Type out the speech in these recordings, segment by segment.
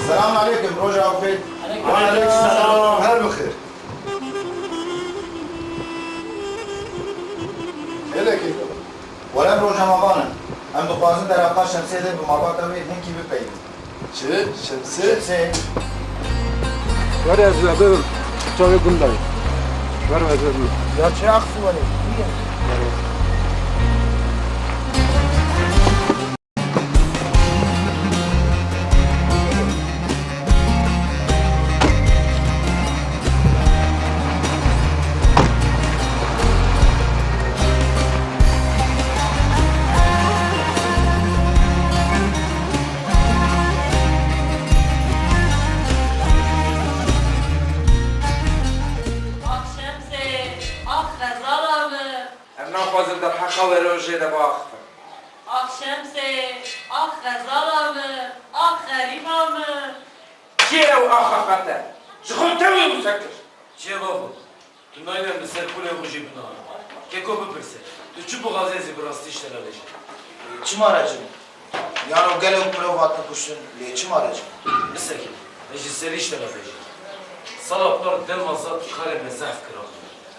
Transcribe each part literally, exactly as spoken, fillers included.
Selam aleyküm, roja xêr. Aleyküm selam. Her bi xêr. Gelekî. Were rojnamevan in. Em dixwazin dereqa Şemsê de bi malbata wê hinkî bipeyivin. Çi? Şemsê? Şemsê. Were ez we bibim. Çavê gundayê. Were ez we bibim. Ya çi axsiwanê? Ax Şemsê, ax xezala min. Em naxwazin derheqa we rojê de biaxivin. Ax Şemsê, ax xezala min, ax xerîba min. Kê ew axa xwe te? Ji xwe tewî wisa kir. Çi ye bavo? Tu nayê em li ser kulên xwe jî binahîn. Keko bipirse, tu çi bixwazî ez ê bi rastî ji te re bêjim. Çima recim? Yano gelek mirov hatin kuştin, lê çima recim? Bisekine, ez ji serî ji te re bêjim. Sala par dema zad karê me zehf kirabû.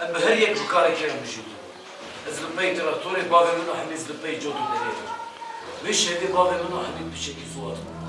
Em bi her yek bi karekî re mijûl dibûn. Ez li pey traktorê, bavê min û Hemîd li pey cot û derê re. Wê şevê bavê min û Hemîd piçekî zû hatin.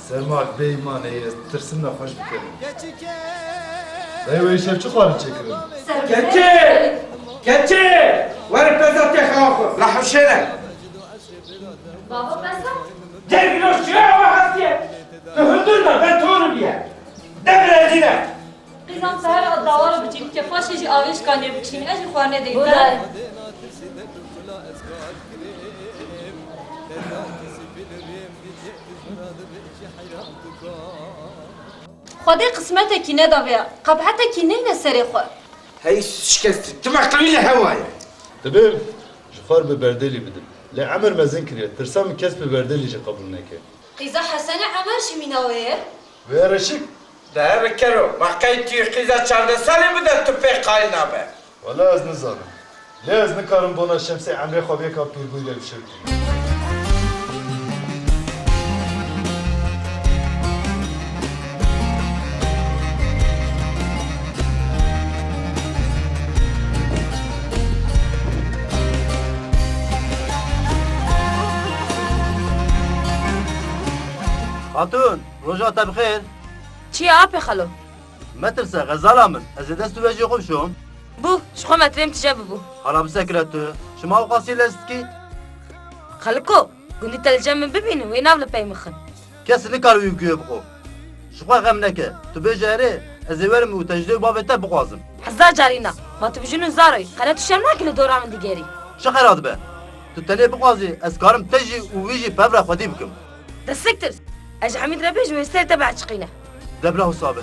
Sermak bê îmanê ye, tirsim nexweş bikerim. Dayê, wê şev çi xwarin çêkirin? Keçê! Keçê! Were peza tê xewa xwe, la hewşêne. Baba pesa? Dergiro şiya ve hatiye. Tu hundur da ben toru biye. De brezine. Qîzan seher a dawar biçîn, ke paşê jî avêşka lê biçîn, ez jî xwarine deyî. Bû dayê. Xwedê qismetekî nedaviya, qebhetekî neyne serê xwe. Hey şikestî, tu meqlî li hewa ye. Divê ji xwe re bi berdelî bidim. Lê emir mezin kiriye, tirsa min kes bi berdelî jî qebûl neke. Qîza Hesenê Emer jî mîna wê ye. Wê reşik. De bi kero, ma qey tu qîza çardeh salî bide tu pê qayîl nabe. Wela ez nizanim. Lê ez nikarim bona Şemsê Emrê xwe bi yeka pîrbûyî re bi şev tînim. Xatûn, roja te bi xêr. Çi ye apê xalo? Metirse, xezala min. Ez ê dest û vejê xwe bişom. Bû, ji xwe metirêm tije bibû. Hala bisekire tu. Çima ewqasî lez dikî? Xeliko, gundî te li cem min bibînin, wê nav li pey min xin. Kes nikare wî guhê bixwe. Ji xwe xem neke. Tu bêje erê, ez ê werim û te ji dê û bavê te bixwazim. Hezar carî na. Ma tu bi jin û zaroyî, qere tu şerm nakî li dora min digêrî? Çi xera dibe? Tu tenê bixwazî, ez karim te jî û wî jî pevra xwedî bikim. De siktir! Ez ji Hemîd re bêjim, wê ser te biheçiqîne. De bila wisa be.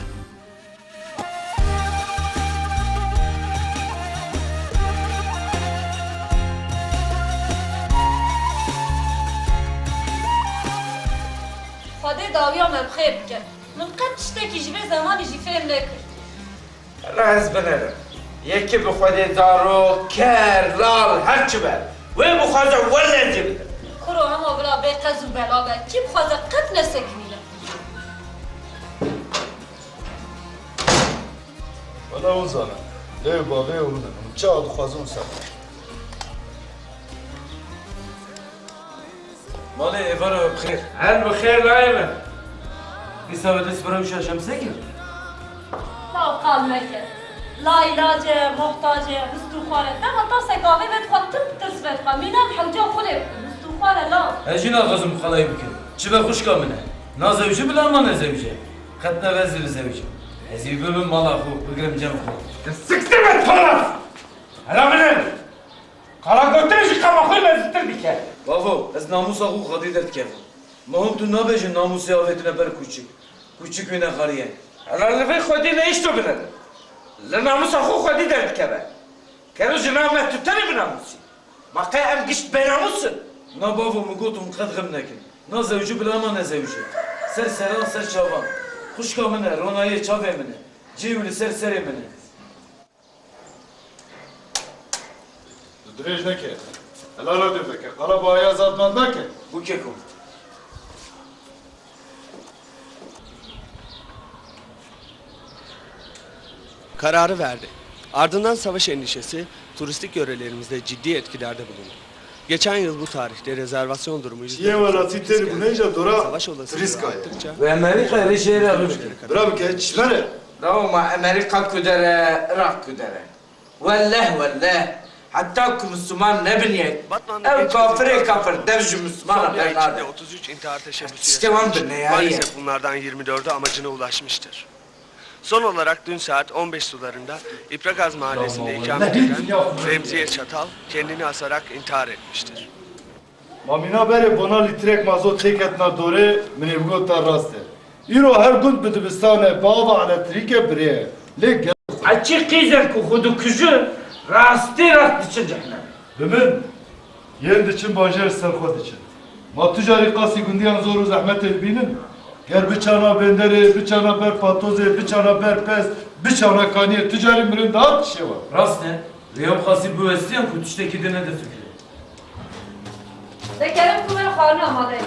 Xwedê dawiya me bi xêr bike. Min qet tiştekî ji vê zemanî jî fêm nekir. Hela ez binerim. Yekî bi Xwedê zarok, ker, lal, her çi be. Wê bixwaze welle ez ê bidim. Kuro hema vira bê qez û bela be. Kî bixwaze qet nesekinîne. Wela hûn zanin. Lê bavê hûn in. Hûn çawa dixwazin wisa. Malê êvara we bi xêr. Her bi xêr layê min. Dîsa we dest bi rewşa Şemsê kir? Law qal meke. La îlac e, muhtac e, hist û xwar e. Te heta sekavê vedixwe tim tirs vedixwe. Mîna bi hewca xwe lê bikin. Hist û xwar e law. Ez jî naxwazim xwelayî bikim. Çi be xwişka min e. Na zewci bila ma ne zewce. Qet ne ez ê bizewicim. Ez ê bibim mala xwe, bigrim cem xwe. Siktir be tolas! Hela min e! Qala gotin jî qama xwe mezittir dike. Bavo, ez namûsa xwe xwedî derdikevim. Ma hûn tu nabêjin namûsê avêtine ber kûçik. Kûçik wî nexariye. Hela li vê xwedî ne îşto binere. Li namûsa xwe xwedî derdikeve. Kero ji nav me tu tenê bi namûsî. Ma qey em gişt bênamûs in? Na bavo, min got hûn qet xem nekin. Na zewcî bila ma ne zewcî. Ser seran ser çavan. Xwişka min e, ronahiyê çavê min e. Cihê wî li ser serê min e. Tu dirêj neke. Hela radyo veke. Qala bi aya zadman nake. Bû keko. Kararı verdi. Ardından savaş endişesi turistik yörelerimizde ciddi etkilerde bulundu. Geçen yıl bu tarihte rezervasyon durumu Çiyê welatî têr bûne îja dora savaş olasılığı turîst kayê. Arttıkça Ve Amerika rê jê re rû bike. Bira bike, çi me re? Lawo ma Amerika kudere, Irak kudere. Welleh, welleh. Heta ku Müslüman nebin yek. Batman'da ev kafirê kafir dev ji Müslümana bernade. Otuz üç intihar teşebbüsü yaşanmış. Maalesef bunlardan yirmi dördü amacına ulaşmıştır. Son olarak dün saat on beş sularında İpragaz mahallesinde ikamet eden Remziye Çatal kendini asarak intihar etmiştir. Ma mîna berê bona lîtrek mazot têketina dorê, min ê bigot te rast e. Îro her gund bi dibistan e, bi ava elektrîkê birê ye. Lê gel Eçî qîzên ku xwe dikujin, rastî rast diçin cehnem. Bi min, yên diçin bajêr ser xwe diçin. Ma tu carî qasî gundiyan zor û zehmetê dibînin? Ger biçana benderê, biçana ber patozê, biçana ber pez, biçana kaniyê, tu carî mirin dihat kişê we? Rast e. Rêya xwestî biwestiyan ku tiştekî din nedifikire. De kerem ku min xwarina amade ye.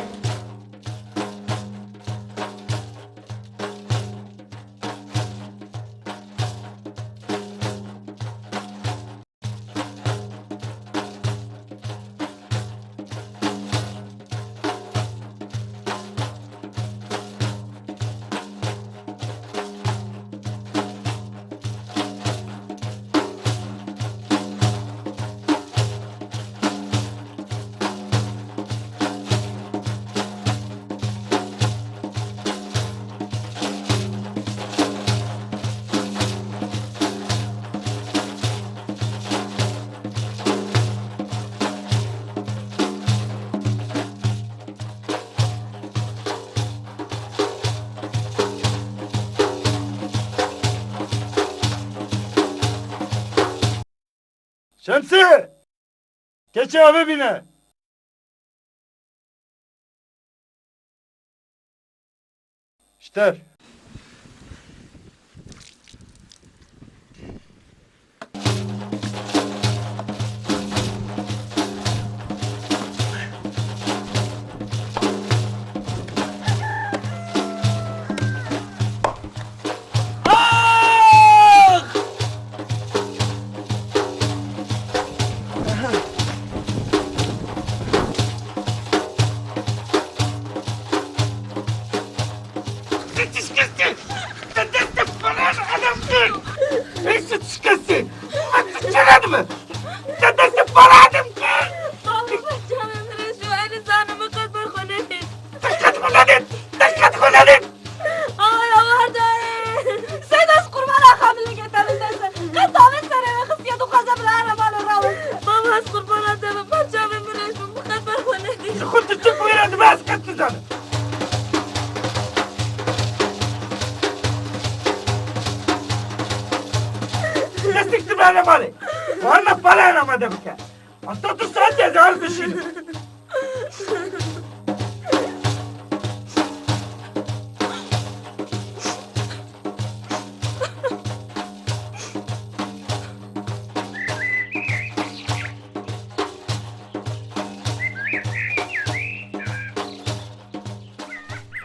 Şemsî! Keçê avê bîne! Ji te re. Te çi şikestî? Te destê paran adam kir! Ê çi şikestî? Te çi çêne dibe? Te destê paran adam kir! Baba, çavê min re şu erî zanim min qet ber xwe nedît. Te qet xwe nedît! Te qet xwe nedît! Aman Allah dayê! Seyda, ez qurbana xwe min lê gete min dest. Qet tavê serê min xistiye, dixwaze bila here malê rawin. Baba, ez qurbana te bim, ber çavê min re şu min qet ber xwe nedît. Ji xwe tu çi bûyere dibe ez qet nizanim. Destek tu bere malê. Wana pala amade bike. Heta tu saetê ez ar bişînim.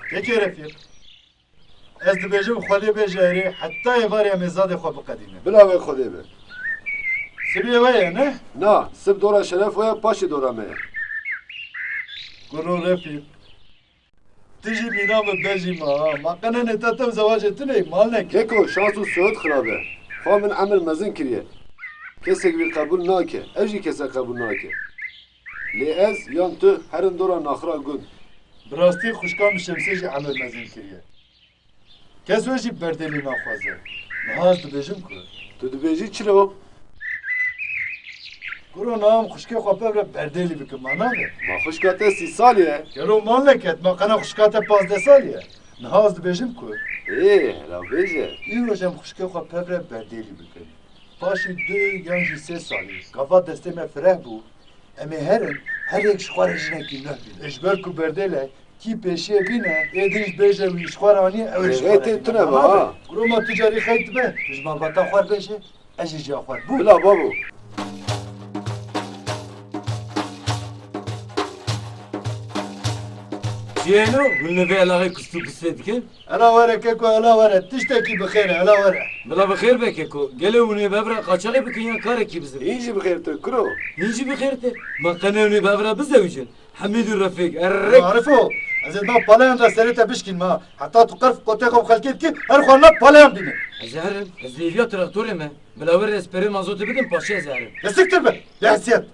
Peki Refîq. Ez dibêjim Xwedê bêje erê, heta êvarê em ê zadê xwe biqedînin. Bila wê Xwedê be. Sibê we ye, ne? Na, sib dora şeref we ye, paşê dora me ye. Kuro Refîq. Tu jî mîna min bejî ma, ha. Ma qe nenê te tev zewacê tu neyî, mal neke. Keko, şans û sihet xirab e. Xwa min emir mezin kiriye. Kesek wî qebûl nake, ev jî kesek qebûl nake. Lê ez yan tu herin dora naxira gund. Bi rastî xwişka min Şemsê jî emir mezin kiriye. Kes wê jî berdêlî naxwaze. Niha ez dibêjim ku. Tu dibêjî çilo? Kuro niha em xwişkê xwe pevre berdêlî bikin, ma nabe? Ma xwişka te sî salî ye. Kero mal neket, ma qena xwişka te pazdeh salî ye. Niha ez dibêjim ku. Ê, hela bêje. Îroj em xwişkê xwe pevre berdêlî bikin. Paşê du yan jî sê salî gava destê me fireh bû, em ê herin, her yek ji xwe re jinekî nuh bîne. Ê ji ber ku berdêl e, kî pêşiyê bîne, ê din jî bêje wî ji xwe re aniye, ew ê ji xwe re bîne. Tune be, ha. Kuro ma tu carî xeyt dibe, tu ji malbata xwe re bêje, ez jî ji ya xwe re. Bû. Bila babo. Çi ye eno? Hûn li vê elaxê kust û pistê dikin? Ela were keko, ela were. Tiştekî bi xêr e, ela were. Bila bi xêr be keko. Gelê hûn ê bevre qaçaxê bikin ya karekî bizin? Hîn jî bi xêr tir, kuro. Hîn jî bi xêr tir. Ma qe ne hûn ê bevre bizewicin? Hemîd û Refîk, errek. Arifo, ez ê nav paleyan re serê te bişkînim ha. Heta tu qerf qotê xwe bi xelkê dikî, her xwe nav paleyan bîne. Ez ê herim, ez lêviya traktorê me. Bila were ez perê mazotê bidim, paşê ez ê herim. Ya siktir be, bêhesiyet.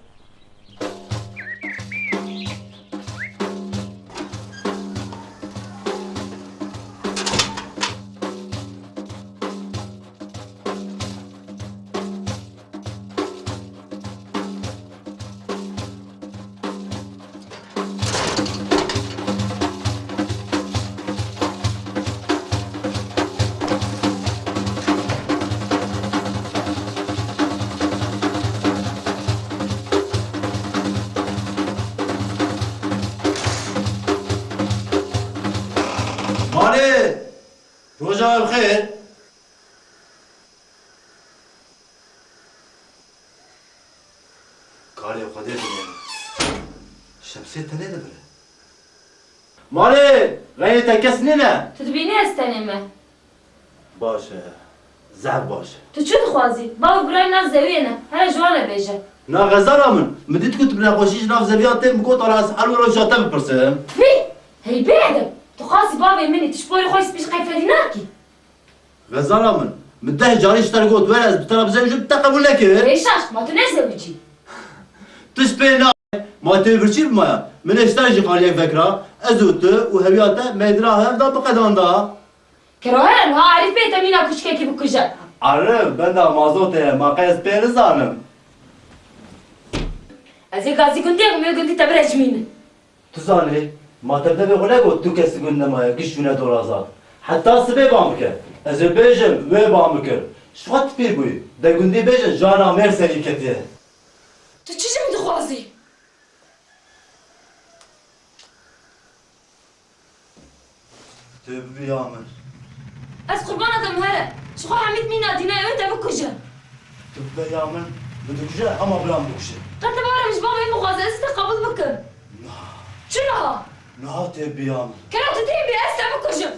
Malê, roja we bi xêr. Karê Xwedê bimîne. Şemsê tenê dimire. Malê, xeyrê te kes nîne? Tu dibînî ez tenê me. Baş e. Zehf baş e. Tu çi dixwazî? Bav û birayê nav zewiyê ne. Here ji wan re bêje. Na xezala min. Min dît ku tu bi nexweşî ji nav zeviya tê, min got, ala ez her wilo ji te bipirsim. Fî! Hey bêedeb! Tu xasî bavê min î, tu ji porê xwe spî ji qey fedî nakî? Xezala min, min deh carî ji te re got, were ez bi te re bizewicim, tu te qebûl nekir. Bêşaş, ma tu nezewicî? Tu ji pê nayê, ma tê birçî bimaya. Min ê ji te re jî xaliyek vekira, ez û tu û hewiya te meydira hev da biqedanda. Kero here, niha Arîf bê te mîna kuşkekî bikuje. Arif, benda mazotê ye, ma qey ez pê nizanim. Ez ê gazî gundî ye, wê gundî te birecmînin. Tu zanî, ma te bi devê xwe negot tu kes li gund nemaye, giş çûne dolaza. Heta sibê ban bike. Ez ê bêjim, wê ban bikir. Ji xwe tu pîr bûyî. De gundî bêjin, jana mêr serî ketiye. Tu çi ji min dixwazî? Tu bibî ya min. Ez qurbana te, min here. Ji xwe Hemîd mîna dîne, ew ê te bikuje. Tu bibe ya min, min dikuje, hema bira min bikuje. Qet li bavê min ji bavê min bixwaze, ez ê te qebûl bikim. Niha. Çi niha? Niha tu bibî ya min. Kero tu tê bî, ez te bikujim.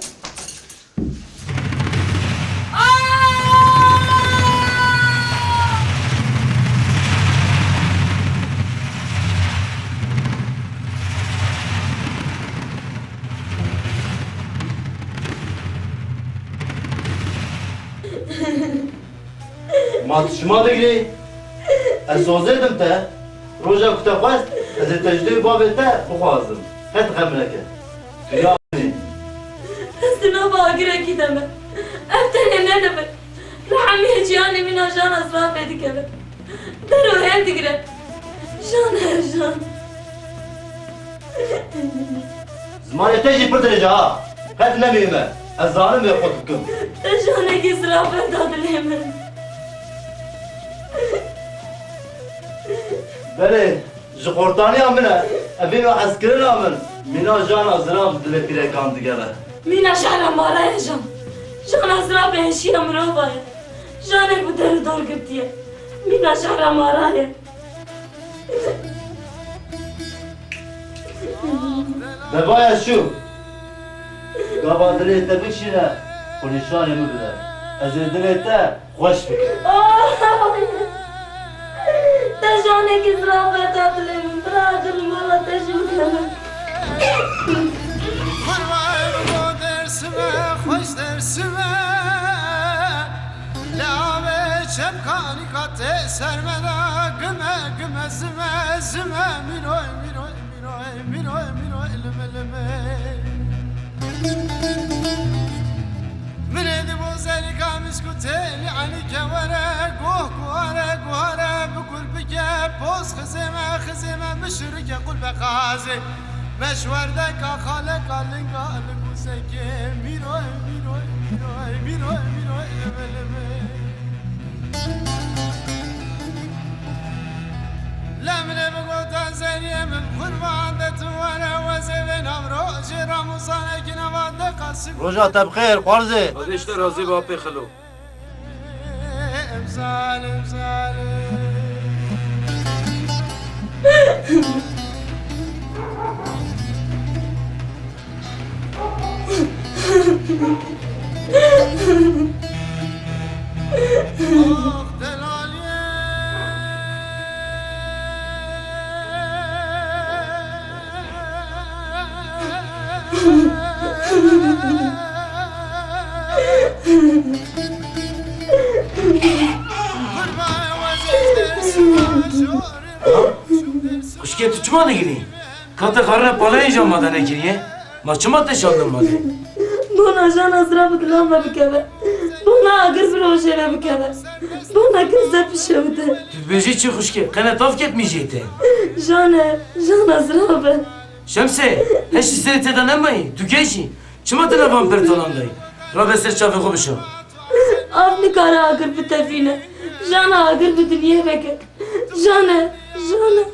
Ma tu çima digirî? Ez sozê dim te. Roja ku te xwest, ez ê te ji dê û bavê te bixwazim. Qet xem neke. Tu ya min î. Ez di nava agirekî de me. Ev tenê ne dibe. Li hemî cîhanê mîna jana zirafê dikeve. Der û hêl digire. Jan her jan. Zimanê te jî pir dirêj e ha. Qet nemînime. Ez zanim vê xwe dikim. Te janekî zirav berda dilê min. Belê, ji xortaniya min e. Evîn û hezkirina min. Mîna jana zirav dilê pîrekan digere. Mîna şehra mara ye jan. Jana zirav hêşiya mirova ye. Janek bi der û dor girtiye. Mîna şehra mara ye. Devaya şû. Gava dilê te bikişîne, xwe nîşanê min bide. Ez ê dilê te xweş bikim. Te janekî zirav berda dilê min. Bira, agir li mala te jî bikeve. Kurban bo Dêrsime, xweş Dêrsime. Lê avê çepkanîka tê ser me de, gime, gime, zime, zime, mîroy, mîroy, mîroy, mîroy, mîroy, lime, lime. Min ê di bo zerika misk û têlî enîke were, guh guhare, guhare, bi gul bike, poz xizê me, xizê me, bişirike qulbe qazê. Meşwerdeka xaleka linga li guzekê. Mîroy, mîroy, mîroy, mîroy, mîroy, lime, lime. Lemrê bigota zeriyê min qurban de tu were wezê vê nav rojê ramuzanekî nava de qasim. Roja te bi xêr, xwarzê. Xwedê ji te razî be apê Xilo. Zalim, zalim. Ah, delaliye. Xwişkê, tu çima digirî? Ka te xarina palayê jî amade nekiriye? Ma çima te şandin malê? Bona jana zira bi dila me bikeve. Bona agir bi rojê ve bikeve. Bona keze bişewite. Tu dibêjî çi xwişkê? Qene tav ket mîjê te. Jane, jana zira be. Şemsê, heşt serê te de nemayî, tu gej î. Çima tu nevan pertalan dayî? Rabe ser çavê xwe bişo. Av nikare agir bitefîne. Jana agir bi dinyê veke. Jane, jane.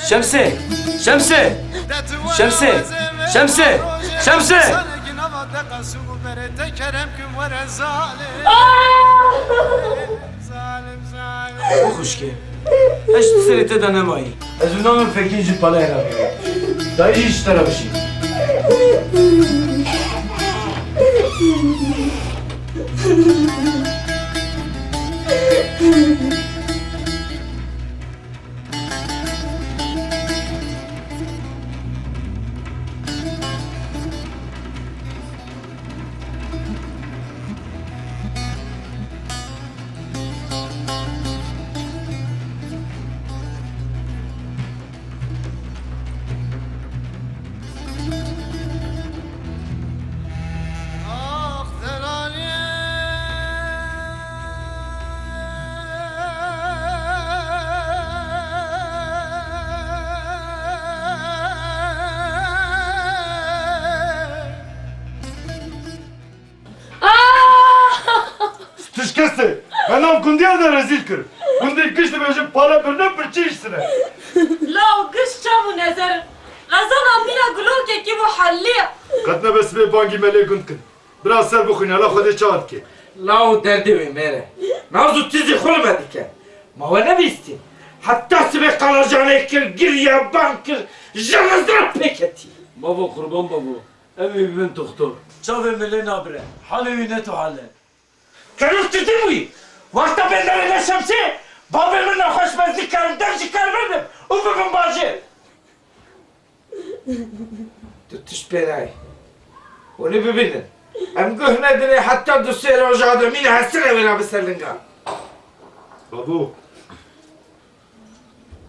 Şemsê, Şemsê, Şemsê, Şemsê, Şemsê. Aa! Zalim, zalim. Xwişkê. Ez ji serê te de nemayî. Ez û namê Fekîn jî pala hêla bîne. Dayî jî ji te re bijî. Ah! Tişkeste, me nav gundiya de rezîl kir. Gundê giş dibêje pale birine birçî ji sine. Law giş çav û nezer. Xezana mîna gulokekî bû heliya. Qet nebe sibê bangî me lê gund kin. Bira ser bixwîne, la Xwedê çawa dike. Law derdê wê mêre. Naz û tizî xwe li me dike. Ma we nebîstî. Heta sibê qalajanê kir, giriya ban kir, ji rezra pê ketî. Bavo qurban bavo. Ew ê bibin doxtor. Çavê min lê nabire. Halê wî ne tu hal e. Kerûr tu din wî. Wexta bêderê ne Şemsê, bavê min nexweşmezlîk karin, dev ji kar bibim û bibim bajêr. Tu tişt pê nayê. Hûn ê bibînin. Em guh nedinê heta du sê roja de mîna hesire wêra bi ser linga. Bavo.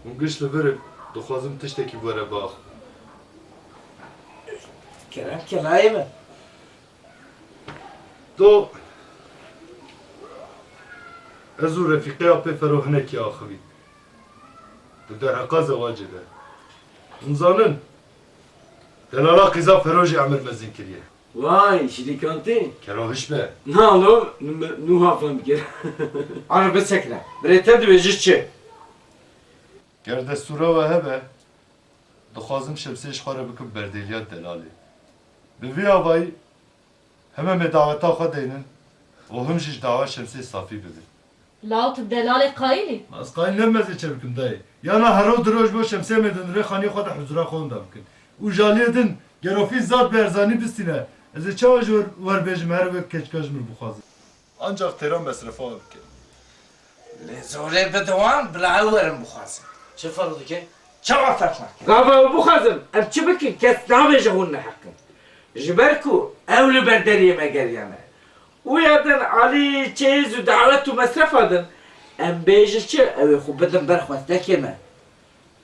Hûn giş li vir in, dixwazim tiştekî bi we re biaxivim. Kerem ke layê min. Do, ez û refîqeya pê Fero hinekî axivîn. Di derheqa zewacê de. Hûn zanin, delala qîza Fero jî emir mezin kiriye. Vay, şirîkantî. Kero hiş be. Na lo, nû, nûha fam kir. Ar bisekine. Birê te dibêje çi? Ger destûra we hebe, dixwazim Şemsê ji xwe re bikim berdêliya delalê. Bi vî avayî him em ê daweta xwe deynin û him jî ji dawa Şemsê safî bibin. Law tu delalê qayîl î? Ma ez qayîl nebim ez ê çi bikim dayê? Yana hero diro ji bo Şemsê em ê di nirê xaniyê xwe de huzura xwe winda bikin. Û ji aliyê din, ger ofîs zad bi erzanî bistîne, ez ê çawa ji we re bêjim here wek keçika ji min bixwaze? Ancax têra mesrefa we bike. Lê zorê bide wan, bila ew werin bixwazin. Çi ferq dike? Çawa ferq nake? Gava ew bixwazin, em çi bikin? Kes nabêje hûn neheq in. Ji ber ku ew li ber deriyê me geriyane. Û ya din alî çêz û dawet û mesrefa din, em bêjin çi? Ew ê xwe bidin ber xwestekê me.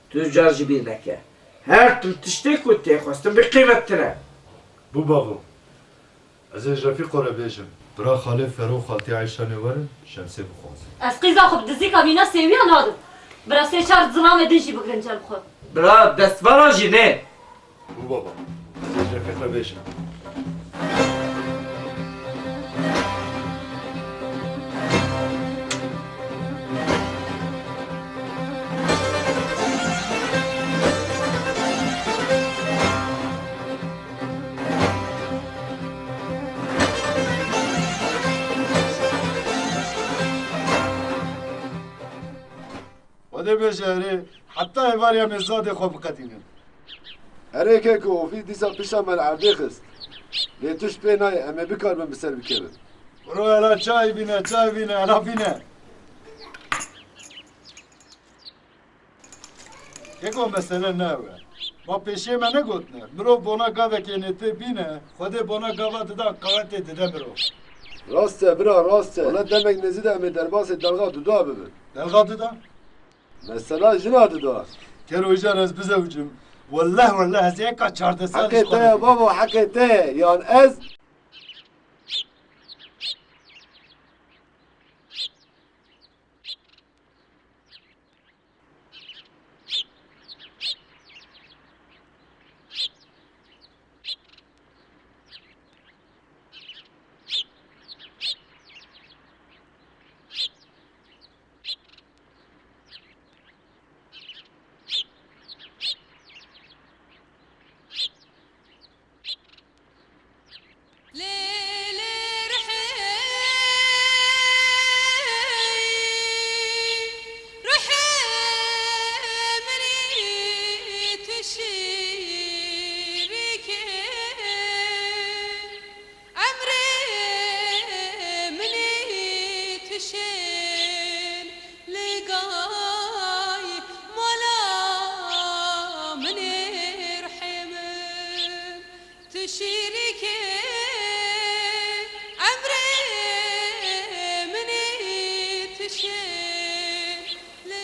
Tu car ji bîr neke. Her tim tiştê ku tê xwestin bi qîmettir e. Bû bavo. Ez ê ji Refîqo re bêjim. Bira xalê Fero û xaltî Eyşanê werin, Şemsê bixwazin. Ez qîza xwe bi dizîka mîna sêwiya nadim. Bira sê çar zilamê din jî bigrin cem xwe. Bira destvala jî nê. Bû baba. Ez ê ji Refîq re bêjim. Xwedê bêje erê, heta êvarî em ê zadê xwe biqedînin. Erê keko, ofîs dîsa pişta me li erdê xist. Lê tişt pê nayê, em ê bikaribin bi ser bikevin. Bro, hela çayê bîne, çayê bîne, hela bîne. Keko, mesele ne ew e. Ma pêşiyê me negotine. Mirov bona gavekê nêtê bîne, Xwedê bona gava didan, qewetê dide mirov. Rast e, bira, rast e. Wele demek nêzî de em ê derbasê delga duda bibin. Delga duda? Mesela jina dida. Kero îcar ez bizewicim. Wellah, wellah, ez ê eka çardeh salî ji xwe. Heqê te ye babo, heqê te ye. Yan ez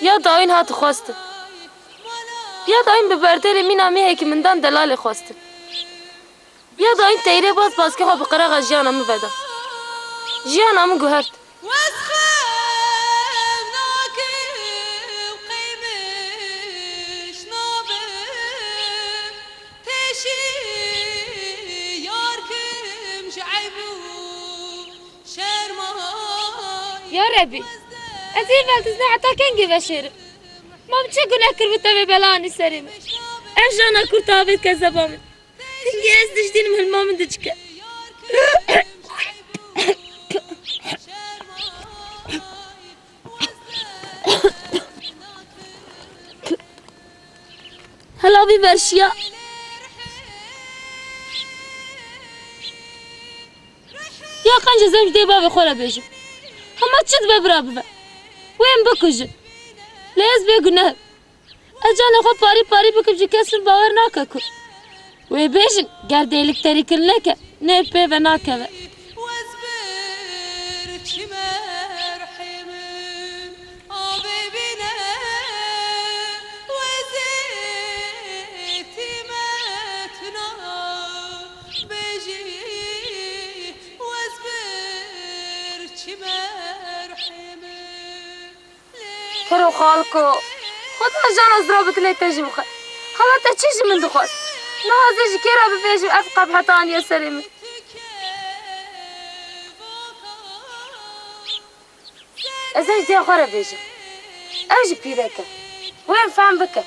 Ya dayîn hat xwestin. Ya dayîn bi berdêlê mîna mêhekî min dan delalê xwestin. Ya dayîn teyrê bas baskê xwe bi qerexa jiyana min veda. Jiyana min guhert. Ya Rebî, ez ê veldizne heta kengê veşêrim? Ma min çi guneh kiribû tevê bela anî serê min? Ev jana kurta avêt kezeba min. Hingê ez dijdînim hilma min diçike. Hela vî verşiya. Ya qenc ez em ji dê bavê xwe re bêjim. Hema çi dibe bira bibe. Wê em bikujin. Lê ez bêguneh im. Ez canê xwe parî parî bikim jî kes min bawer nake ku. Wê bêjin, ger dêlik terî kirin neke, nê pê ve nakeve. Kero xalko, Xweda jana zira bi dilê te jî bixe. Hala te çi ji min dixwest? Niha ez ê ji kê re bibêjim ev qebheta aniye serê min? Ez ê ji dê xwe re bêjim. Ew jî pîrek e. Wê em fehm bike.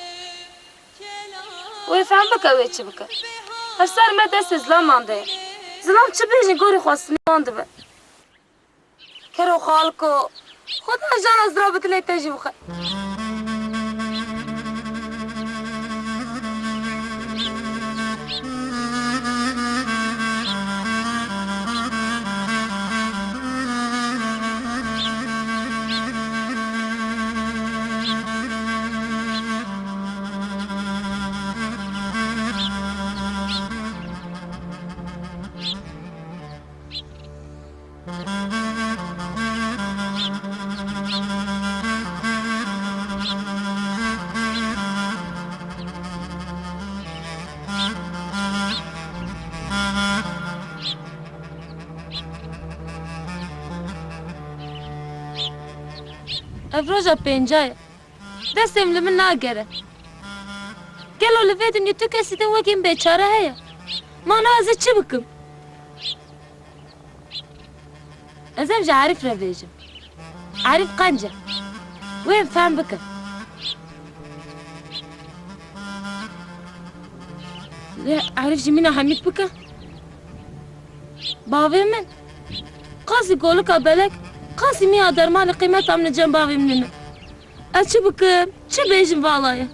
Wê fehm bike wê çi bike. Her ser me destê zilaman de ye. Zilam çi bêjin gorî xwestinê wan dibe. Kero xalko, Xweda jana zira bi dilê te jî bixe. Ev roja pênca ye. Destê min li min nagere. Gelo li vê dinyê tu kesî din wekî min bêçare heye? Ma niha ez ê çi bikim? Ez em ji Arîf re bêjim. Arîf qenc e. Wê em fehm bikin. Lê Arîf jî mîna hemîk bike. Bavê min. Qasî golika belek, qasî mîna dermanê qîmeta min li cem bavê min nîne. Ez çi bikim? Çi bêjim vala ye?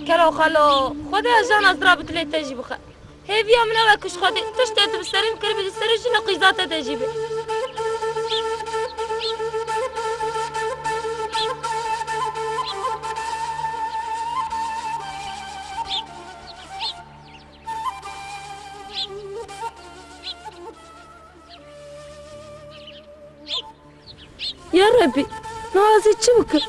Kero xalo, Xwedê ez jana zira bi dilê te jî bixe. Hêviya min ew e ku ji Xwedê tiştê tu bi serê min kiribî li serê jin û qîza te de jî be. Ya Rebî, niha ez ê çi bikim?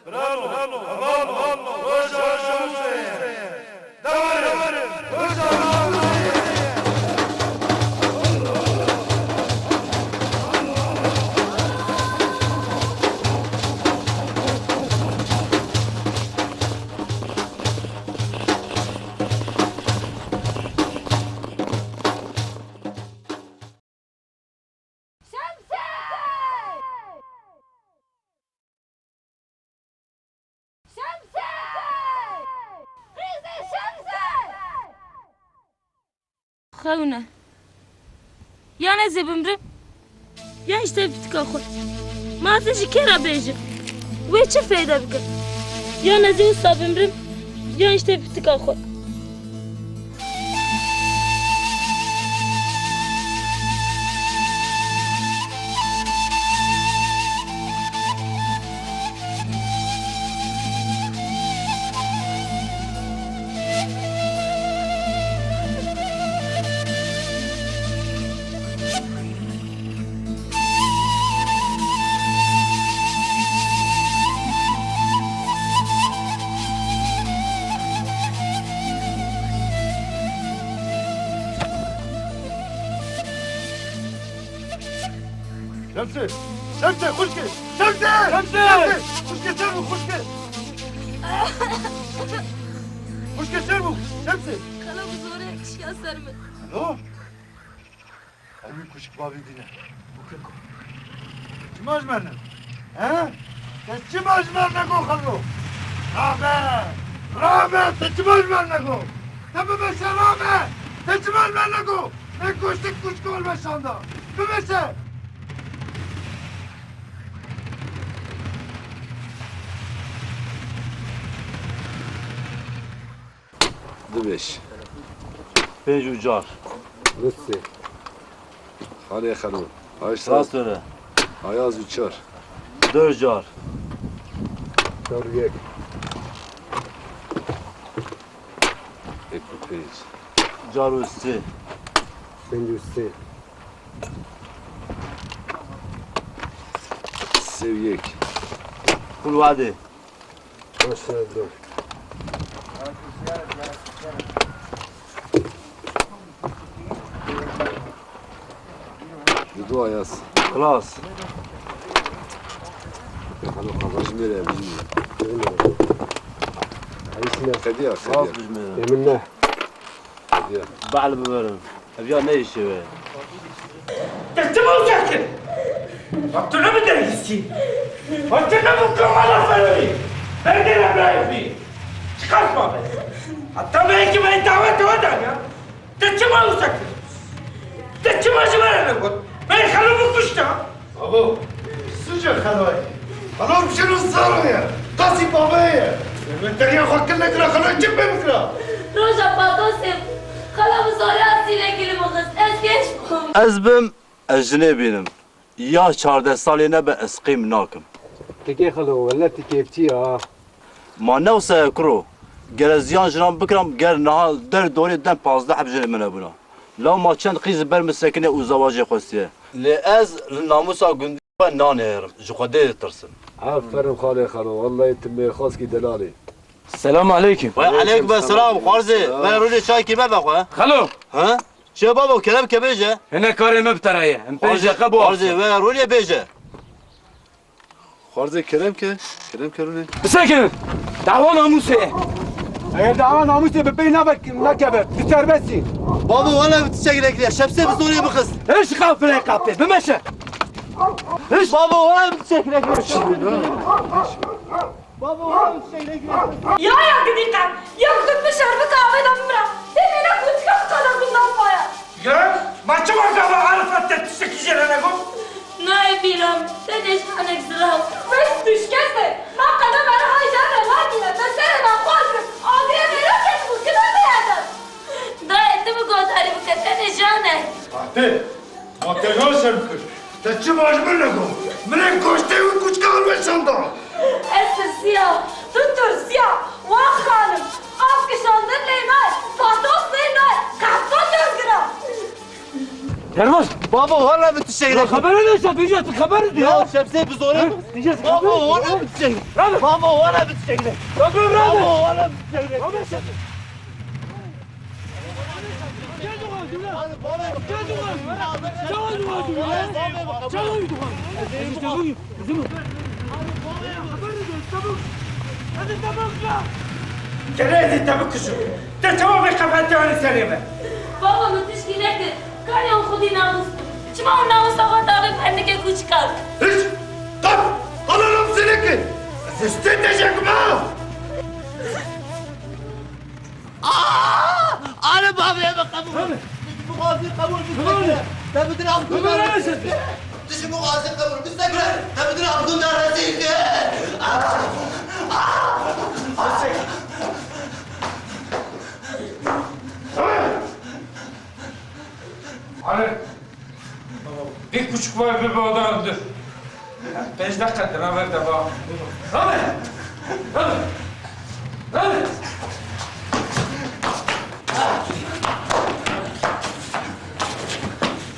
Bravo, bravo, bravo, bravo. Roja Şemsê. Devam edin. Roja Şemsê. Şemsê! Şemsê! Qîzê Şemsê! Xewne. Yan ez ê bimrim, yan ji te pitika xwe. Ma tu ji kê re bêjim? Wê çi feyde bike? Yan ez ê wisa bimrim, yan ji te pitika xwe. Şemsê! Şemsê, xwişkê! Şemsê! Şemsê! Şemsê! Xwişkê, ser bû, xwişkê! Xwişkê, ser bû, Şemsê! Xelo bi zorê kişiya ser min. Xelo? Ew wî kuşk bavî dîne. Bûke ku. Çima ji me ne? He? Te çima ji me ne go Xelo? Rabe! Rabe! Te çima ji me ne go? Te bimeşe rabe! Te çima ji me ne go? Me kuştik kuşk ol meşanda. Bimeşe! Du beş. Pênc û çar. Du sê. Xalê Xelo. Ayşe. Rast were. Ayaz û çar. Dört car. Çar yek. Yek û pênc. Car û sê. Pênc û sê. Sê û yek. Kul wade. Baş sene dur. Dudu Ayaz. Klas. Xalo xalo. Jimêre, jimêre. Jimêre. Ayisine. Xediya, xediya. Klas bijmêre. Emin ne? Xediya. Bahl biberin. Ev ya ne işe be? Te çima wisa kir? Bak tu ne bi dergîstî? Bak tu ne bi kamala ferorî? Berdêre birayê xwî. Çiqas ma be? Heta me yekî me davet we dan ya. Te çima wisa kir? Te çima ji me re negot? Me Xelo bikuşta. Babo, suca Xeloyê. Xelo bişiro zaro ye. Qasî bavê ye. Min teriya xwe kil nekira, Xelo çi pê bikira? Roja patosê Xelo bi zorê asîlekî li min xist. Ez kêş bûm. Ez bim, ez jinê bînim. Ya çardeh salê nebe ez qîm nakim. Tikê Xelo, wele ti kêfçî ha. Ma ne wisa ye kuro. Ger ez yan jinan bikiram, ger niha der dorê dem pazdeh heb jinê min hebûna. Law ma çend qîz ber min sekine û zewacê xwestiye. Lê ez li namûsa gundî xwe nanêrim, ji Xwedê ditirsim. Aferin xalê Xelo, wellahî tu mêrxaskî delalî. Selam aleykum. Ve aleykum selam, Xwarzê. Ve rûnê çayekî me vexwe. Xelo! Ha? Çi babo, kerem ke bêje. Hene karê me bi te re ye. Em pênc deqe bo. Xwarzê, ve rûnê bêje. Xwarzê kerem ke, kerem ke rûnê. Bisekinin! Dawa namûsê ye. Eger dawa namûsê bi pey nave-, nekeve, tu serbest î. Babo, wele bi tiştek nekiriye. Şemsê bi zorê bixist. Hiş qafilê qapê, bimeşe. Hiş. Babo, wele bi tiştek nekiriye. Babo, wele bi tiştek nekiriye. Ya, ya, gidî qe. Ya, xud bi şerbi qavê de bimira. Tê mêne kutika qala gundan paya. Gel, ma çima gava Arifat te tiştekî jê re negot? Nayê pîrem, tenê ji henek zirav. Bes tu şikeste, ma qede merihay Ne? Fatih, ma te ne şerm kir? Te çima ji min negot? Min ê goştê wî kuçka hilweşanda. Ez tirsiya, tu tirsiya, wan xanim, av kişandin lê nayê, patos lê nayê, qehpa dezgira. Derbaş! Baba, wala bi tiştek ne. Xebere ne, Şemsê, tu xeber dide ya. Ya Şemsê, bi zorê. Baba, wala bi tiştek ne. Baba, wala bi tiştek ne. Baba, wala bi tiştek ne. Gere ez ê te bikujim. Te çawa vê qefetiya li serê me? Baba, min tişkî nekir. Karê wan xwedî namûs bû. Çima hûn namûsa xwe dawê pernikê kûçikan? Hiç! Qet! Qala namûsê nekir! Ez ê stê te jêkim ha! Aa! Are bavê me qebûl. Tabii. Muxazî qebûl bi. Tabii. Sekre. Te bi dira Tabii, Abdullah öyle rezil. Dişi muxazî qebûl bi sekre. Te bi dira Abdullah rezil. Aa! Aa! Are. Vî kûçik wê bibe oda hundir. Pênc deqe di nav ev de ba. Rabe! Rabe! Rabe!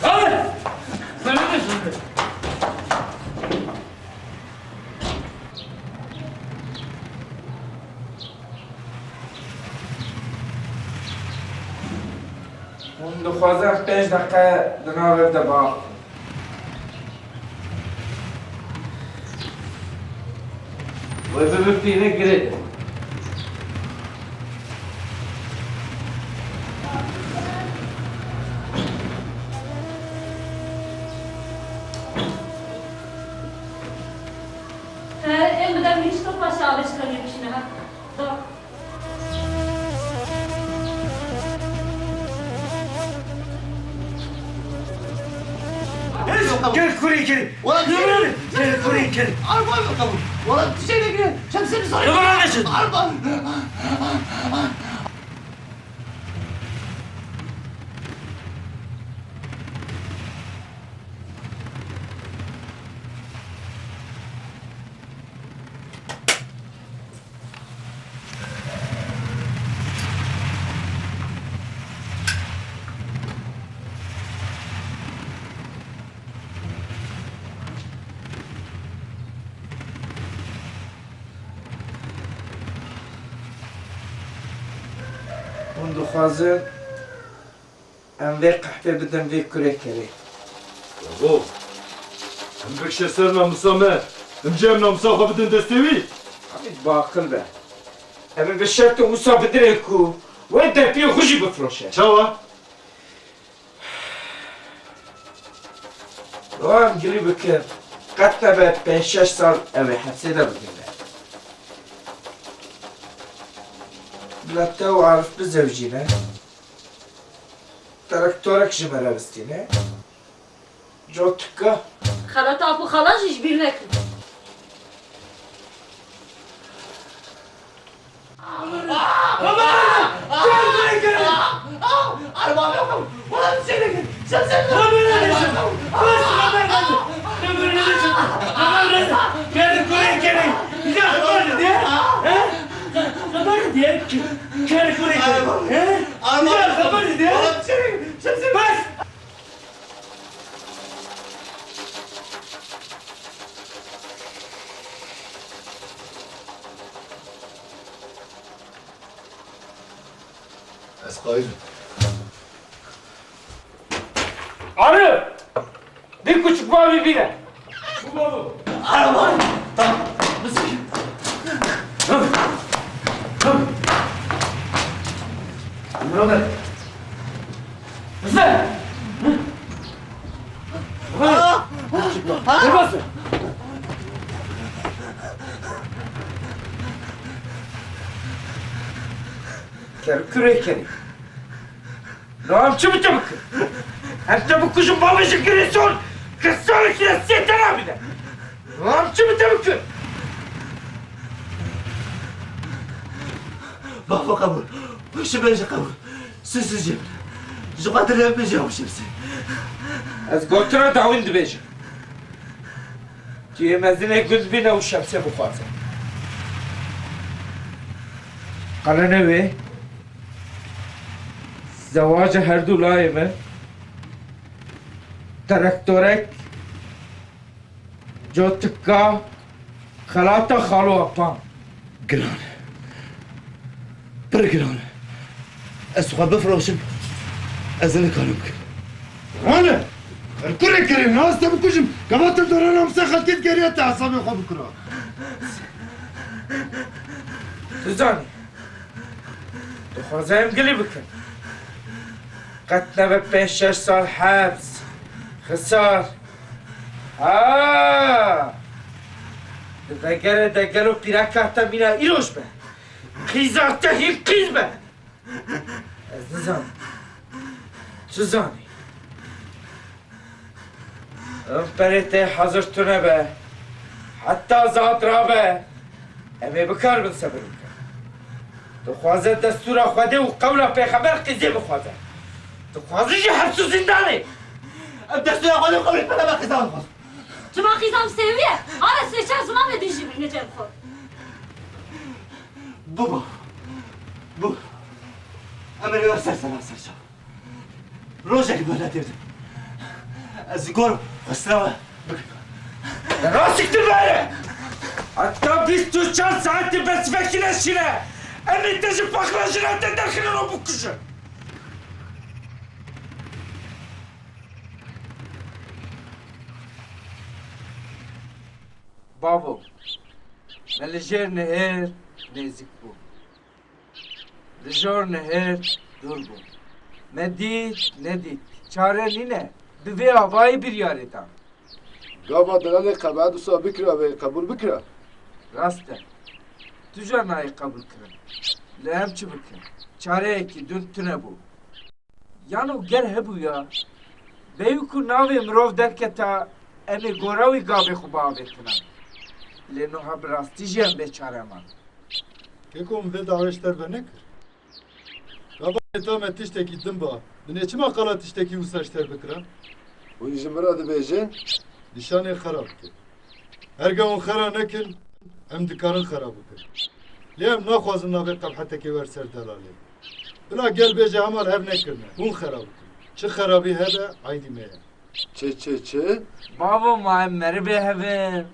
Rabe! Rabe! Hûn dixwazin pênc deqe di nav ev de ba. Wê bibe pîrê girê de. Te ên bide min, ji to paşê avê ji xemê bişîne ha. Da. Gel kurê, gel. Wala bir şey. Gel kurê, gel. Araba yok ama. Wala bir şey de gel. Sen seni sarı. Tamam, anlaşıldı. Araba. Hûn dixwazin Em vê qehpê bidin vê kurê kerê. Bravo! Em bikişe ser namusa me. Em jî em namusa xwe bidin destê wî. Hamîd, bi aqil be. Em ê bi şertê wisa bidinê ku wê derpiyê xwe jî bifiroşe. Çawa? Wa em girî bikin. Qet nebe pênc şeş sal ew ê hepsê de bigire. Bila te û Arif bizewicîne. Terek torek ji me re bistîne. Cotika. Xelata Apo Xala jî ji bîr nekin. Bes! Ez qayîl im. Arif! Vî kûçik bavê bîne. Çû bavo? Araba! Tamam. Bizi. Hım. Hım. Emre. Bize. Derbas. Ker kurê kerî. Niha em çi bi te bikin? Em te bikujin, bavê ji girê sor, kisalekî de sê te nabîne. Niha em çi bi te bikin? Bavo qebûl. Piştî bêje qebûl. Siz, siz jî. Ji xwe dirê bêje ew Şemsê. Ez gotina dawîn dibêjim. Tu yê mezinê gund bîne û Şemsê bixwaze. Qelene wê, zewaca her du layê me, terektorek, cotika, xelata xalo apan. Giran e. Pir giran e. Ez xwe bifiroşim, ez ê nikarim bikim. Giran e. Her kurê kerê, ne ez te bikujim. Gava te dora namsê xelkê digeriya te hesabê xwe bikira. Tu zanî. Dixwaze em gilî bikin. Qet nebe pênc şeş sal heps, xisar. Ha! Di vegerê de gelo pîreka te mîna îroj be. Qîza te hîn qîz be. Ez nizanim. Tu zanî. Em perê te hazir tune be. Heta zat rabe. Em ê bikaribin sebir bikin. Dixwaze destûra Xwedê û qewla Pêxember qîzê bixwaze. Dixwaze jî heps û zîndanê. Em destûra Xwedê û qewlê Pêxember qîza bixwaze. Çima qîza em sêwî ye? Ara sê çar zilamê din jî bihne cem xwe. Baba. Bu. Em ê li wer ser sera ser çav. Rojek mihletirdin. Ez gor xwestina we bikim. Rastîktir bere! Heta bîst û çar saetê bersivekî neşîne. Em ê te ji paxla jina te derxînin û bikujin. Bavo, me li jêr nihêr nêzik bû. Li jor nihêr dûr bû. Me dît, nedît. Çare nîne. Bi vê avayî biryarê da. Gava delalê qebaet wisa bikira ve qebûl bikira. Rast e. Tu jî nayê qebûl kirin. Lê em çi bikin? Çareyekî din tune bû. Yano ger hebûya, bêyî ku navê mirov derketa, em ê gora wî gavê xwe biavêtina. Lê nuha bi rastî jî em bê çare man. Keko, min vê dawê ji te re venekir. Gava nêta me tiştekî din ba. Binê çima qala tiştekî wisa ji te re bikira? Hûn ji min re dibêjin? Nîşanê xera bike. Herge hûn xera nekin, em dikarin xera bikin. Lê em naxwazin navê qebhetekê wer ser delalê. Bila gel bêje hema li hev nekirine, hûn xera bikin. Çi xerabî hebe, eydî me ye. Çi, çi, çi? Bavo, ma em merivê hev in.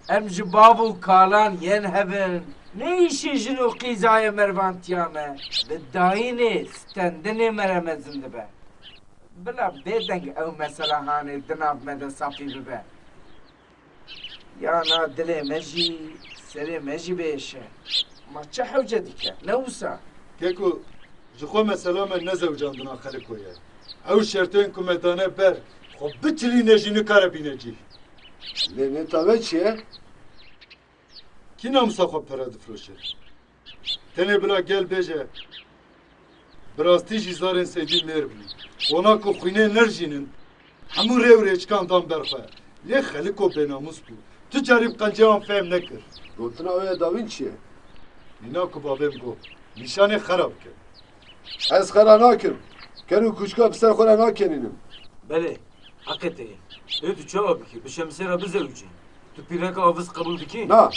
Em ji bav û kalan yên hev in. Ne îşê jin û qîzayê mervantiya me. Bi dayînê, stendinê me re mezin dibe. Bila bêdeng ew mesela hanê di nav me de safî bibe. Ya na dilê me jî, serê me jî bêşe. Ma çi hewce dike? Ne wisa? Keko, ji xwe mesela me nezewicandina Xelikoye. Ew şertên ku me dane ber, xwe biçilîne jî nikare bîne cih. Lê nêta me çi ye? Kî namisa xwe pere difiroşe? Tenê bila gel bêje, bi rastî jî zarên Seydî mêr bûn. Wana ku xwînê nirjînin, hemû rê û rêçikan dan ber xwe. Lê Xeliko bênamûs bû. Tu carî bi qencê wan fêm nekir. Gotina wê ya dawîn çi ye? Nîna ku bavê min got, nîşanê xera bike. Ez xera nakim. Ker û kûçika bi ser xwe re nakenînim. Belê. Heqê te ye. Lê tu çawa bikî? Bi Şemsê re bizewicî. Tu pîreka aviz qebûl dikî? Na.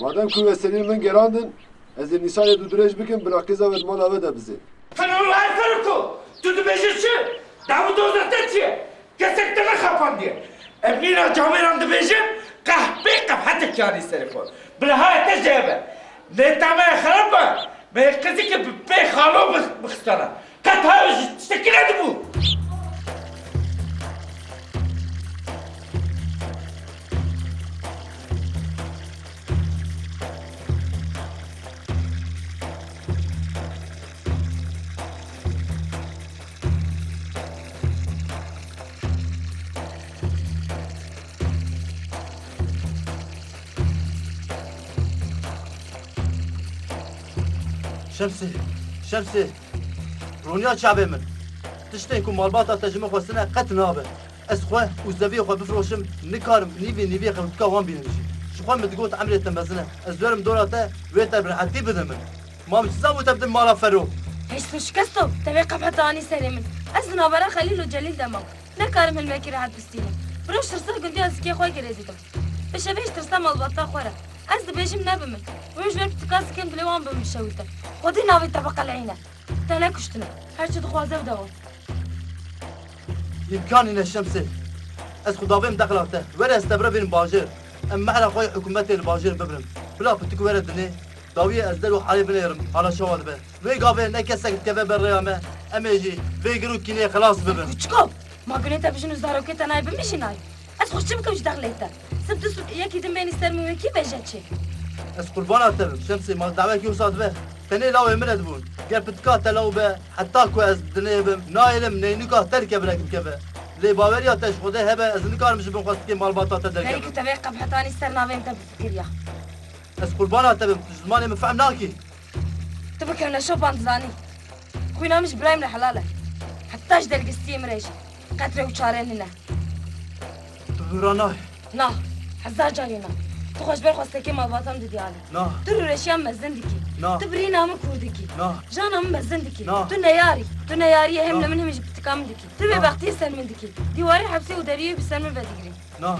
Madem ku wê serî min gerandin, ez ê nîsanê tu dirêj bikim, bila qîza we di mala we de bizê. Tenê welaye Xelko! Tu dibêjî çi? Dav û doza te çi ye? Kesek te nexapandiye. Em nîna camêran dibêjin, qehpê qebhetek yanî serê xwe. Bila haya te jê be. Nêta me xerab be. Me qizikê bi pê xalo bix-, bixistana. Qet ha ji tiştekî nedibû. Şemsê, Şemsê, roniya çavê min. Tiştên ku malbata te ji min xwestine qet nabe. Ez xwe û zeviyê xwe bifiroşim, nikarim nîvê nîvê xewtika wan bînim jî. Ji xwe min digot emrê te mezin e. Ez werim dora te, wê te bi rehetî bide min. Ma min çi zabû te bidin mala Fero? Hêşt û şikesto, te vê qebheta anî serê min. Ez di navbera Xelîl û Celîl de mam. Nekarim hilmekî rehet bistînim. Bi roj tirsa gundiya zikê xwe girê didim. Bi şevê jî tirsa malbata xwe re. Ez dibêjim nebimin. Roj ber pitika zikên dilê wan bimişewite. Xwedî navê te biqeleyîne. Te nekuştine. Her çi dixwaze bide wan. Îmkanî ne Şemsê. Ez xwe davêm dexla te. Were ez te birevînim bajêr. Em mehra xwe yê hikûmetê li bajêr bibirin. Bila pitik were dinê. Dawiyê ez der û halê binêrim. Hala çawa dibe. Wê gavê ne kesek dikeve ber rêya me. Em ê jî vê gir û kînê xilas bibin. Kuçiko, ma gunê te bijin û zarokê te nayê bimijî nayê. Ez xwe çi bikim ji dexlê te? Sib du sib yekî din bênî ser min wê kî bêje çi? Ez qurbana te bim Şemsê, ma dawekî wisa dibe. Tenê lawê min re dibûn. Ger pitika te law be, heta ku ez dinê bim, nayêlim neynika te li kevirek bikeve. Lê baweriya te ji Xwedê hebe, ez nikarim ji bin xwestikê malbata te Berî derkevim. Ku te vê qebhetanî ser navê min te bifikiriya. Ez qurbana te bim, tu ji zimanê min fehm nakî. Tu bi kevneşopan dizanî. Xwîna min ji birayê min re helal e. Heta ji dergistiyê min re jî. Qetre û çare nîne. Tu min re nayê. Na. Hezar carî na. Tu xwe ji ber xwestekê malbata min didî alî. Na. Tu rûreşiya min mezin dikî. Na. Tu birîna min kûr dikî. Na. Jana min mezin dikî. Na. Tu neyar î. Tu neyariyê hem Na. li min hem jî pitika min dikî. Tu Na. bêbextiyê ser min dikî. Dîwarê hepsê û deriyê bi ser min vedigirî. Na.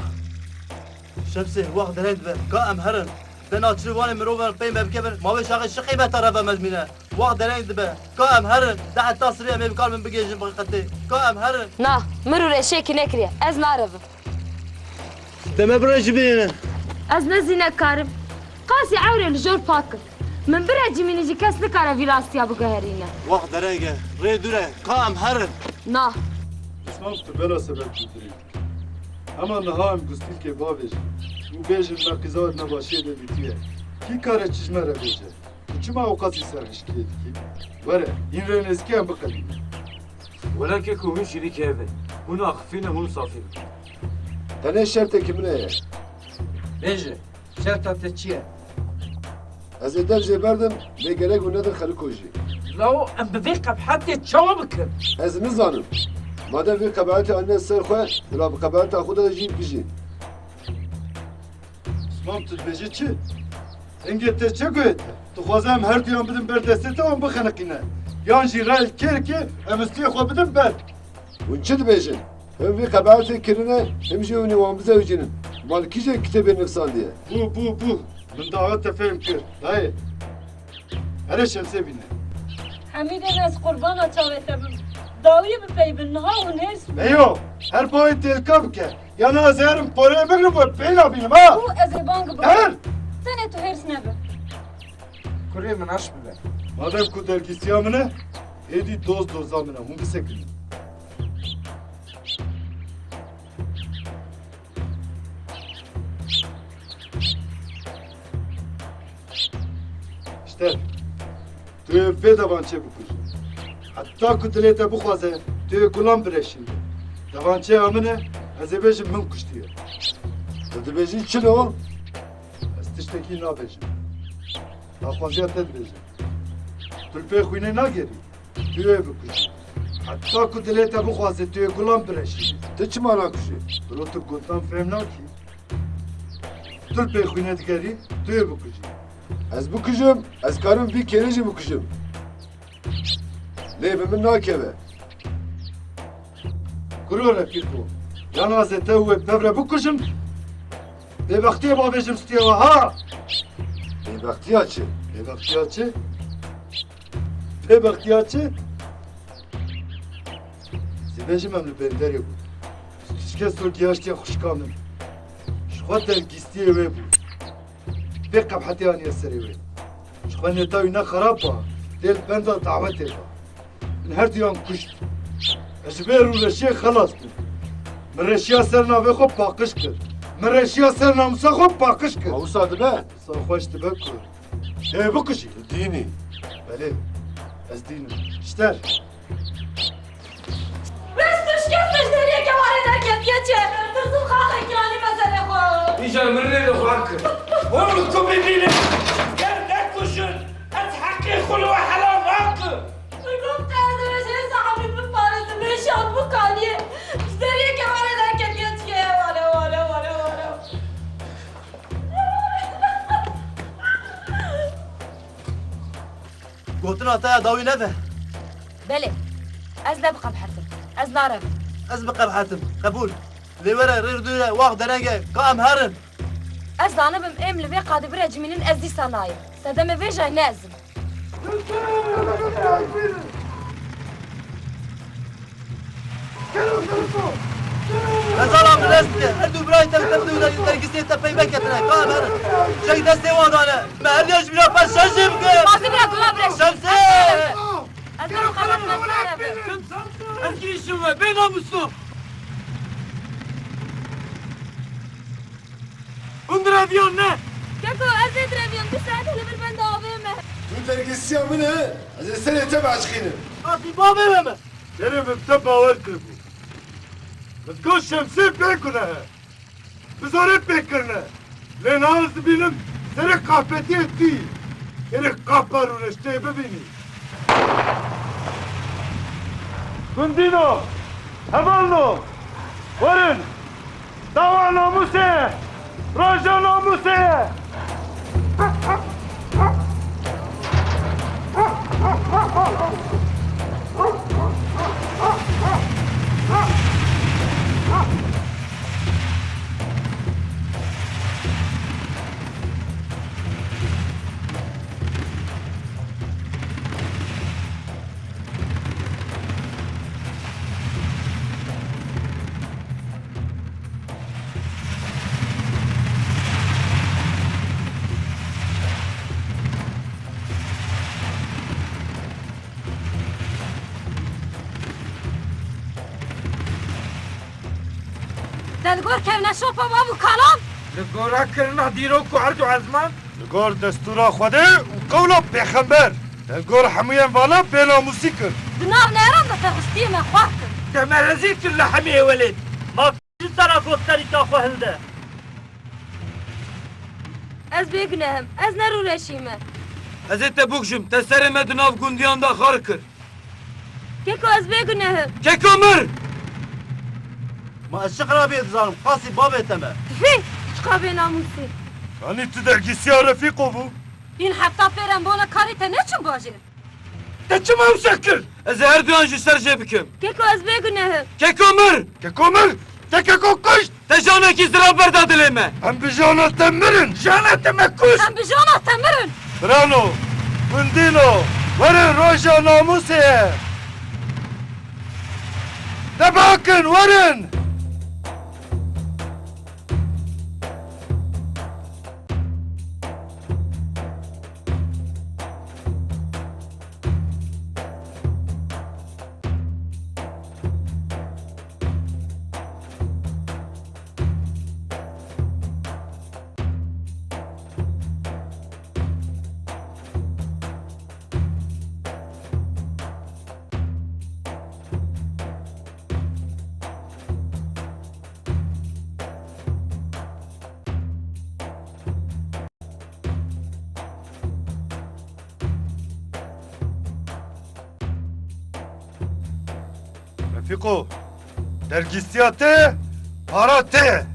Şemsê, wext dereng dibe. Ka em herin. De naçirî wanê mirovan pey me bikevin. Ma wê şaxê çi qîmeta reva me dimîne? Wext dereng dibe. Ka em herin. De heta sibê em ê bikarin min bigihêjin bi qetê. Ka em herin. Na, min rûreşiyekî nekiriye. Ez narevim. De me bire jî bihêne. Ez ne zînek karim. Qasî ewrê li jor pak im. Min bire cimînî jî kes nikare vî rastiya biguherîne. Wext dereng e. Rê dûr e. Ka em herin. Na. Pismam tu bela sebeb dûdirî. Hema niha em gustîlkê bavêjin û bêjin me qîza di nebaşiyê de dîtiye. Kî kare çi ji me re bêje? Tu çima ewqasî serhişkiyê dikî? Were, hîn rê nêzîkê em biqedînin. Were keko hûn şirîkê hev in. Hûn axifî ne, hûn safî bin. Tenê şertekî min heye. Bêje. Şerta te çi ye? Ez ê dev jê berdim, lê gerek hûn nedin xelîko jî. Lawo em bi vê qebhetê çawa bikin? Ez nizanim. Madem vê qebhetê anîne ser xwe, bila bi qebheta xwe de jî bijî. Osman, tu dibêjî çi? Hingê te çi goyê te? Tu xwaze em her duyan bidin ber destê te û em bixeniqîne? Yan jî rel kêrkê em stûyê xwe bidin ber? Hûn çi dibêjin? Him vî qebaetê kirine, him jî hûn ê wan bizewicînin. Ma li kîjê kitêbê nivîsandiye? Bû, bû, bû. Min dawa te fehm kir. Dayê. Erê Şemsê bîne. Hemîdê, ez qurbana çavê te bim. Dawiyê bi pey bin, niha hûn hêrs bin. Eyo, her pawê têlka bike. Yana ez herim porê bigrim û peyna bînim ha. Û ez ê bang bikim. Her! Tenê tu hêrs nebe. Kurê min aş bibe. Madem ku dergîstiya min e, êdî doz doza min e, hûn bisekinin. Ji te. Tu yê vê devançê bikujî. Heta ku dilê te bixwaze, tu yê gulan bireşînî. Devançeya min e, ez ê bêjim min kuştiye. Tu dibêjî çilo? Ez tiştekî nabêjim. Daxwaziya te dibêjim. Tu li pê xwînê nagerî. Tu yê bikujî. Heta ku dilê te bixwaze, tu yê gulan bireşînî. Tu çima nakujî? Biro tu gotinan fêm nakî. Tu li pê xwînê digerî, tu yê bikujî. Ez bikujim, ez karim vî kêrê jî bikujim. Lê bi min nakeve. Kuro refîqo, yana ez ê te û wê bi dev re bikujim, bêbextiyê bavêjim stûyê we ha! Bêbextiya çi? Bêbextiya çi? Bêbextiya çi? Zêbejim em li bênderê bûn. Şikest û gihaştiye xwişka min. Ji xwe dergîstiyê wê bû. Vê qebhetê aniye serê wê. Ji xwe nêta wî ne xerab ba, dê li benda dawetê ba. Min her duyan kuşt. Ez ji vê rûreşiyê xelas bûm. Min reşiya ser navê xwe paqij kir. Min reşiya ser namûsa xwe paqij kir. Ma wisa dibe? Wisa xweş dibe ku. Ê bikujî. Tu dînî? Belê. Ez dînim. Ji te re. Bes tu şikest ji deriyê kewarê derketiye çê. Tirsim xaxekî anî mezelê xwe. Îcar min rê li xwe kir. Hûn li ku bibînin? Ger nekujin, ez heqê xwe li we helal nakim. Min got te ez ê ji hêza Emrî biparêzim, hêşan bikaniye. Ji deriyê kewarê derketiye çê. Wale, wale, wale, wale. Gotina te ya dawî nebe. Belê, ez ne biqebhertim. Ez narevim. Ez biqebihetim. Qebûl. Lê were, rê dûre, wax dereng e. Ka em herin. Ez zanibim êm li vê qadê birecimînin, ez dîsa nayêm. Sedemê vê jayê ne ez im. Xezala min rast dike. Her du birayê te bi te bi der-, dergîstiyê te pey veketine. Ka em herin. Çek destê wan dane. Me her ya ji bîra xwe şer jê bike. Mazî bira gula bira. Şemsê! Ez ê xebat me bira be. Ez girîşim we, bê namuso. Hûn direviyan ne? Keko, ez ê direviyam. Du saet li vir benda avê me. Tu dergîstiya min e, ez ê serê te biaşqînim. Qasî bavê me me. Serê min bi te bawer kiribû. Min got Şemsê pê gunehe. Bi zorê pê kirine. Lê niha ez dibînim serê qahpetiyê tî. Serê qapa rûneşteyê bibînî. Gundîno, hevalno, werin! Dawa namûsê ye! Roja namûsê ye! Te li gor kevneşopa me bû kalan? Li gora kirina dîrok û erd û ezman? Li gor destûra Xwedê û qewla pêxember. Te li gor hemûyên vana bênamûsî kir. Di nav neyran de te histiyê me xwar kir. Te me rezîl kir li hemî êwelên. Ma ji sera gosterîka xwe hilde. Ez bêguneh im. Ez ne rûreşî me. Ez ê te bikujim. Te serê me di nav gundiyan de xar kir. Keko, ez bêguneh im. Keko mir! Ma ez çi xirabiyê dizanim? Qasî bavê te me. Tifê, çiqa bênamûsî. Yanî tu dergîstiya Refîqo bû? Hîn hefta pêr em bona karê te neçin bajêr. Te çima wisa kir? Ez ê her duyan ji ser jê bikim. Keko, ez bêguneh im. Keko mir! Keko mir! Te keko kuşt! Te janekî zira berda dilê me. Em bi jana te mirin. Jana te me kuşt. Em bi jana te mirin. Birano, gundîno, werin roja namûsê ye. Te bakin, werin. Refîqo, dergîstiya te, para te.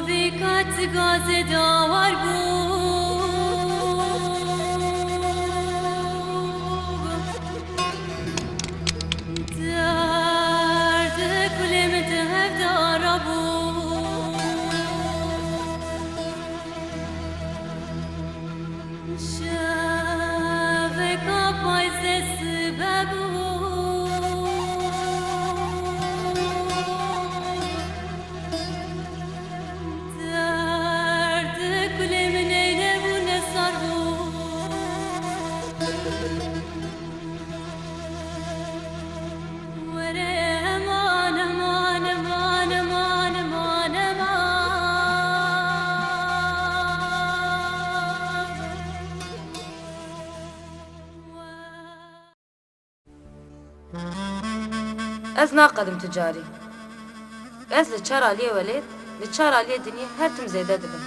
Vî ket gazê dawar bû. Derdê kulê min di hev de rabû. Şeveka payzê sibe bû. Derdê kulê min ey nebû, ne sar bû. Were heman, heman, heman, heman, heman. Ez naqedim tu carî. Ez li çar aliyê welêt, li çar aliyê dinyê her tim zêde dibim.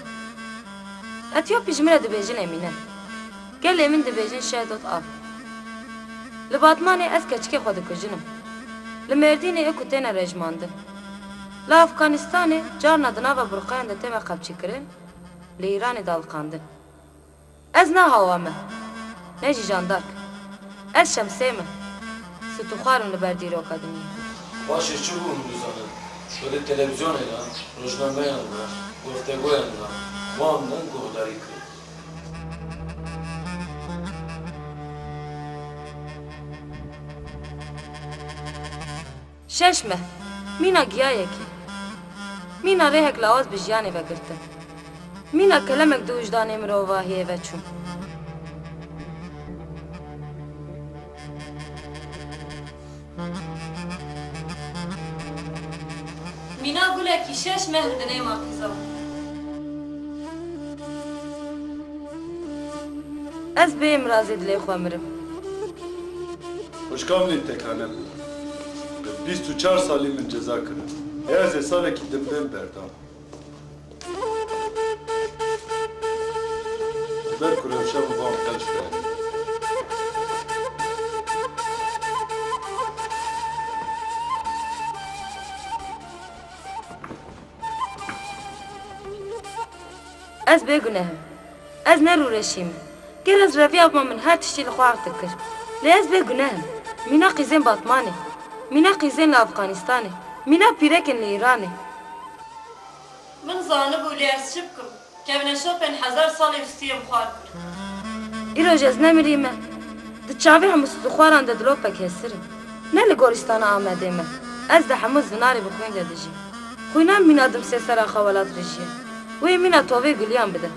Etiyopî ji min re dibêjin Emîne. Gelê min dibêjin Şehdotav. Li Batmanê ez keçikê xwe dikujinim. Li Mêrdînê ê ku têne rejmandin. Li Afganistanê carna di nava burqeyan de tême qepçîkirin, li Îranê de aliqandin. Ez ne hawa me, ne jî jandark. Ez Şemsê me. Stûxwar im li ber dîroka dinyê. Paşê çi bû min dizane? Wê di televîzyonê de, rojnameyan de, goftegoyan de, wan min guhdarî kir. Şeş meh, mîna giyayekî. Mîna rêhek lawaz bi jiyanê ve girtin. Mîna kelemek di wijdanê mirovahiyê ve çû. Mîna gulekî şeş meh li dinê ma qîza. Ez bêyî mirazê dilê xwe mirim. Xwişka min ê teka nebû. Bi bîst û çar salî min ceza kirin. Ê ez ê salekî din bêm berdam. Ji ber ku rewşa min van qenc be. Ez bêguneh im. Ez ne rûreşî me. Ger ez reviya bima min her tiştî li xwe erd dikir. Lê ez bêguneh im. Mîna qîzên Batmanê. Mîna qîzên li Afganistanê. Mîna pîrekên li Îranê. Min zanibû, lê ez çi bikim? Kevneşopên hezar salê û stiyê min xwar kir. Îroj ez ne mirî me. Di çavê hemû stûxwaran de dilopek hesir im. Ne li gorîstana Amedê me. Ez di hemû zinarê bi xwîn de dijîm. Xwîna min mîna dimsê sera xwe welat rijiye. Wê mîna tovê guliyan bide.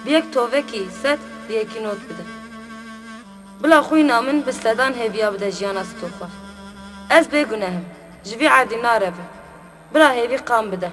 Bi yek tovekî sed, bi yekî not bide. Bila xwîna min bi sedan hêviya bide jiyana stûxwar. Ez bêguneh im. Ji vî erdî narevim. Bira hêvî qan bide.